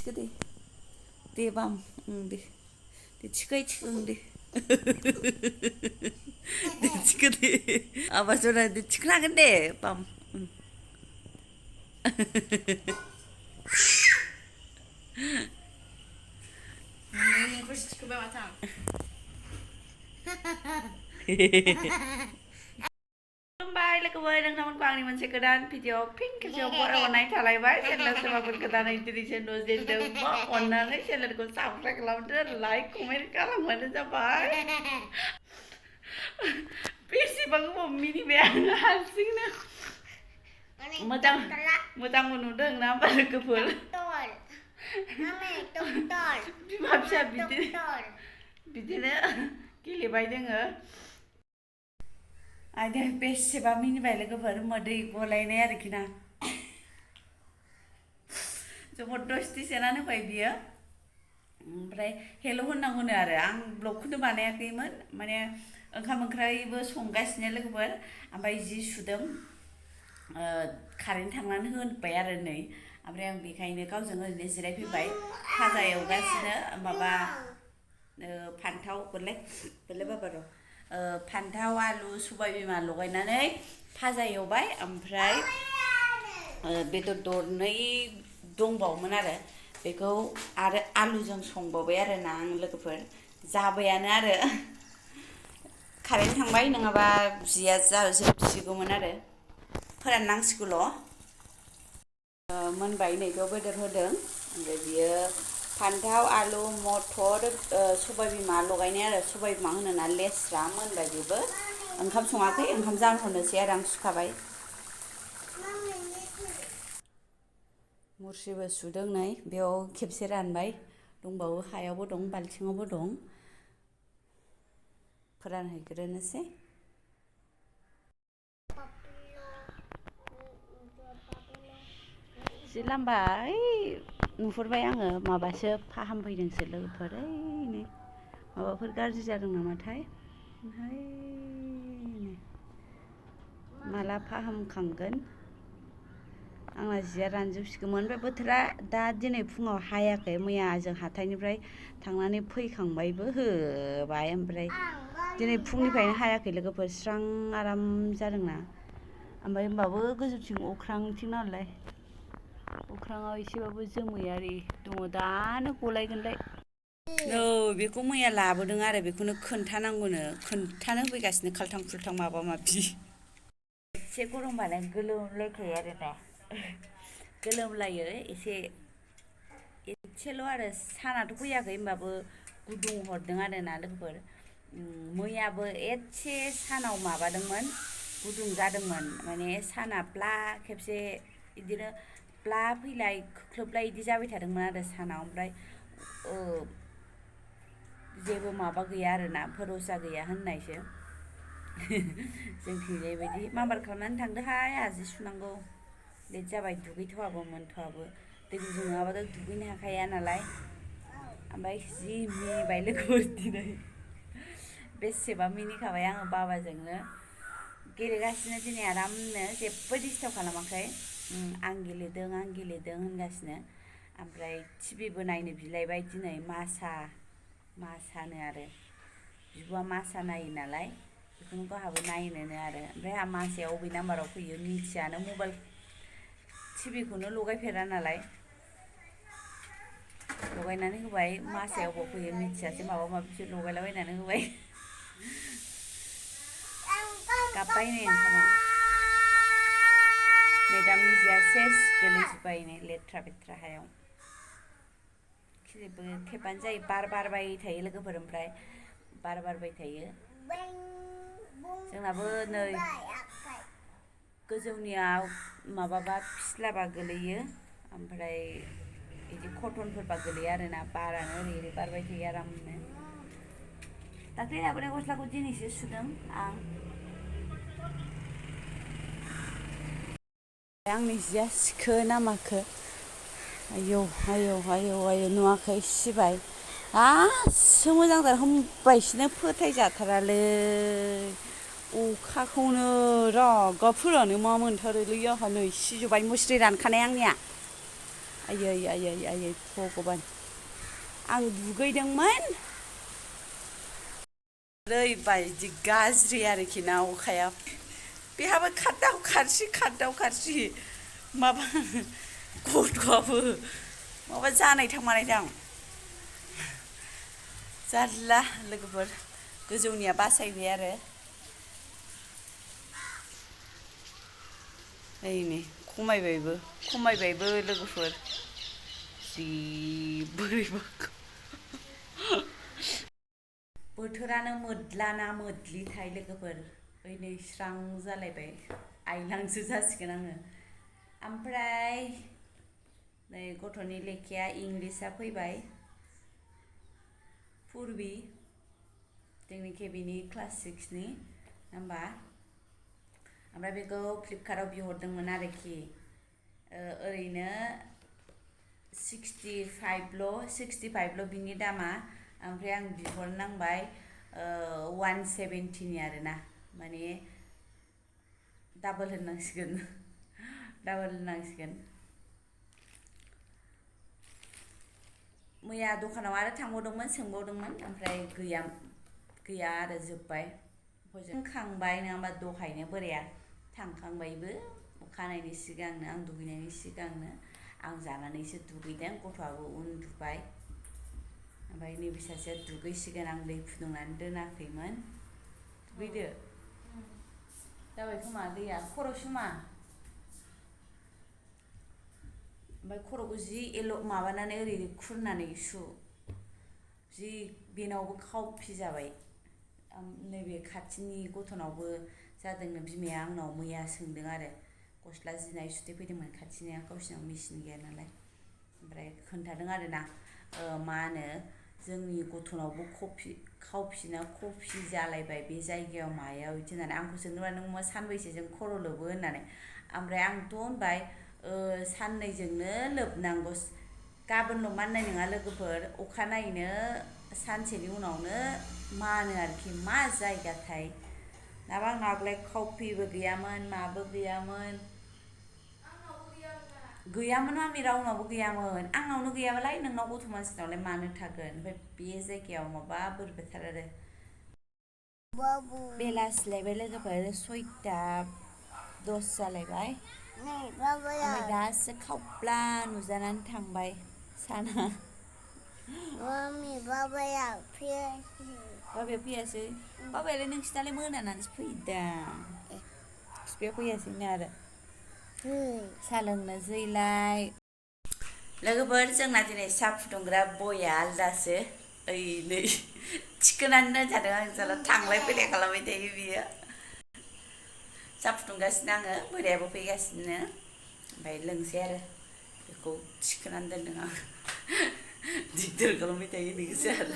치크 돼. 대밤, 돼. 치크이 치크 돼. 내 치크 돼. 아바소라 내 치크 나간대. 밤. Kursi chicken ba matang. खुलुमबाय लोगोफोर नोंथांमोनखौ आंनि मोनसे गोदान भिडिअ फिन खेबसेयाव बरायहरनाय थालायबाय चेनेलाव सोरबाफोर गोदानै दिनै चेनेल जेनदोंबा अननानै चेनेलखौ साबस्क्राइब खालामदो लाइक कमेन्ट खालामबानो जाबाय बेसेबां गोबाव मिनिबाय आङो हारसिंनो मोजां मोजांबो नुदों ना होमबा लोगोफोर बिमा फिसा बिदिनो गेलेबाय दोङो आरो बेसेबा मिनिबाय लोगोफोर मोदै गलायनाय आरोखि ना जबरदस्ति सोनानै होबाय बियो ओमफ्राय हेल' होननांगौनो आरो आं ब्लगखौनो बानायाखैमोन माने ओंखाम ओंख्रिबो संगासिनो लोगोफोर ओमफ्राय जि सुदों कारेन्ट थांनानै होबाय आरो नै ओमफ्राय आं बेखायनो गावजों ओरैनो जिरायफैबाय फाजा एवगासिनो माबा फान्थाव बोरलाय बाबा र' फान्थाव आलु सबाय बिमा लगायनानै फाजा एवबाय ओमफ्राय बेदर दरनै दंबावोमोन आरो बेखौ आरो आलुजों संबावबाय आरो ना आं लोगोफोर जाबायानो आरो कारेन्ट थांबाय नङाबा जिया जोबसिगौमोन आरो फोराननांसिगौल' मोनबाय नैखौ बेदर होदों ओमफ्राय बियो फान्थाव आलु मटर सबाय बिमा लगायनाय आरो सबाय बिमा होनोना लेस्रा मोनबाय बेबो ओंखाम सङाखै ओंखाम जानहरनोसै आरो आं सुखाबाय मुस्रिबो सुदों नै बेयाव खेबसे रानबाय दंबावो हायावबो दं बाल्थिङावबो दं फोरानहैग्रोनोसै जि लामबा नुहुरबाय आङो माबासो फाहामफैदोंसो लोगोफोर नै माबाफोर गाज्रि जादों नामाथाय ओमफ्राय माला फाहामखांगोन आंना जिया रानजोबसिगौमोन ओमफ्राय बोथोरा दा दिनै फुङाव हायाखै मैया जों हाथाइनिफ्राय थांनानै फैखांबायबो होबाय ओमफ्राय दिनै फुंनिफ्रायनो हायाखै लोगोफोर स्रां आराम जादोंना ओमफ्राय होमबाबो गोजौथिं अख्रांथिं नालाय अख्राङाव एसेबाबो जोमैयारि दङ दानो गलायगोनलाय बेखौ मैया लाबोदों आरो बेखौनो खोन्थानो होफैगासिनो खाल्थां खुल्थां माबा माबि एसे गरमबानो गोलोमलायखायो आरो ना गोलोमलायो एसेल' आरो सानाथ' फैयाखै होमबाबो गुदुं हरदों आरो ना लोगोफोर मैयाबो एसे सानाव माबादोंमोन गुदुं जादोंमोन माने साना ब्ला खेबसे बिदिनो ब्ला फैलाय खोख्लोबलाय बिदि जाबाय थादोंमोन आरो सानाव ओमफ्राय जेबो माबा गैया आरोना भरसा गैया होननायसो जोंथिंजाय बायदि माबार खालामनानै थांदोहाय आंहा जि सुनांगौ लेट जाबाय दुगैथ'वाबो मोनथ'वाबो दै गुदुं नङाबाथ' दुगैनो हाखाया नालाय ओमफ्राय जि मिनिबाय लोगोफोर दिनै बेसेबा मिनिखाबाय आङो बाबाजोंनो गेलेगासिनो दिनै आरामनो जेबो डिस्टार्ब खालामाखै आं गेलेदों होनगासिनो ओमफ्राय टिभिबो नायनो बिलायबाय दिनै मासानो आरो बिब'आ मासा नायो नालाय बेखौनो गावहाबो नायनोनो आरो ओमफ्राय आंहा मासाया अबे नाम्बाराव फैयो मिथियानो मबाइल टिभिखौनो लगायफेरा नालाय लगायनानै होबाय मासाया अबाव फैयो मिथियासै माबा माबिसो लगायलाबायनानै होबाय गाबबाय नै ओंखामा मेदामनि जिया सेस गोलैजोब्बाय नै लेथ्रा बेथ्रा हायाव खिलिबो थेबानो जायो बार बारबाय थायो लोगोफोर ओमफ्राय बार बारबाय थायो जोंनाबो नै गोजौनियाव माबाबा फिस्लाबा गोलैयो ओमफ्राय बिदि कटनफोरबा गोलैयो आरोना बारानो ओरै बारबाय थायो आरामनो दाख्लै लाबोनाय गस्लाखौ दिनैसो सुदों आं आंनि जिया सिखो ना माखो आयौ नुवाखै सिबाय आसो मोजांथार होनबायसिनो फोथायजाथारालै अखाखौनो रागा फोरानो मा मोनथारोलै आंहा नै सिजोब्बाय मुस्रि रानखानाय आंनिया आयै आयै आयै भगबान आं दुगैदोंमोन ओरैबायदि गाज्रि आरोखि ना अखाया बेहाबो खारदाव खारसि माबा गथ'आबो माबा जानायथां मानायथां जारला लोगोफोर गोजौनिया बासायबाय आरो नै खमायबायबो लोगोफोर जि बोरैबा बोथोरानो मोद्लाना मोद्लिथाय लोगोफोर ओइ नै स्रां जालायबाय आइलांसो जासिगोन आङो ओमफ्राय नै गथ'नि लेखाया इंलिसआ फैबाय पुरबि जोंनि केबिनि क्लास 6नि होमबा ओमफ्राय बेखौ फ्लिपकार्टआव बिहरदोंमोन आरोखि ओरैनो 65ल' बिनि दामा ओमफ्राय आं बिहरनांबाय 170नि आरोना माने डाबल होननांसिगोन मैया दखानाव आरो थांबावदोंमोन सोंबावदोंमोन ओमफ्राय गैया आरो जोब्बाय खांबाय नङाबा दहायनो बोराया थांखांबायबो अखानायनि सिगांनो आं दुगैनायनि सिगांनो आं जानानैसो दुगैदों गथ'आबो उन्दुबाय ओमफ्राय नैबे सासेया दुगैसिगोन आं दै फुदुंनानै दोनाखैमोन दुगैदो जाबाय खोमा दैया खर' सुमा ओमफ्राय खर'खौ जि माबानानै ओरै खुरनानै सु जि बेनावबो खावफि जाबाय नैबे खाथिनि गथ'नावबो जादोंनो बिमाया आंनाव मैया सोंदों आरो गस्ला जिनाय सुथेफैदोंमोन खाथिनिया गावसिनाव मेचिन गैया नालाय ओमफ्राय खोन्थादों आरोना मा होनो जोंनि गथ'नावबो खावफि जालायबाय बे जायगायाव मायाव बिदि होननानै आंखौ सोंदोंमोन नों मा सानबैसेजों खर' लोबो होननानै ओमफ्राय आंथ' होनबाय साननैजोंनो लोबनांगौ गाबोनल' माननाय नङा लोगोफोर अखानायैनो सानसेनि उनावनो मानो आरोखि मा जायगाथाय दाबा आंनाव आगोलाय खावफिबो गैयामोन माबो गैयामोन मामि रावनावबो गैयामोन आंनावनो गैयाबालाय नोंनाव गथ' मानसिनावलाय मानो थागोन ओमफ्राय बे जायगायाव माबा बोरैबाथार आरो बेलासिलायबाय लोगोफोर 6:10 जालायबाय ओमफ्राय दासो खावब्ला नुजानानै थांबाय साना बाबाया फैयासै बाबायालाय नोंसिनालाय मोनानानैसो फैदां बिफाया फैयासैनो आरो साहा लोंनोसैलाय लोगोफोर जोंना दिनै साहा फुदुंग्रा बया आलदासो ओइ नै थिखोनानै दोनजादों आं जाला थांलाय फैलाय खालामबाय थायो बियो साहा फुदुंगासिनो आङो बोरायाबो फैगासिनो ओमफ्राय लोंसै आरो बेखौ थिखोनानै दोनदों आं दिगदार खालामबाय थायो नोंसो आरो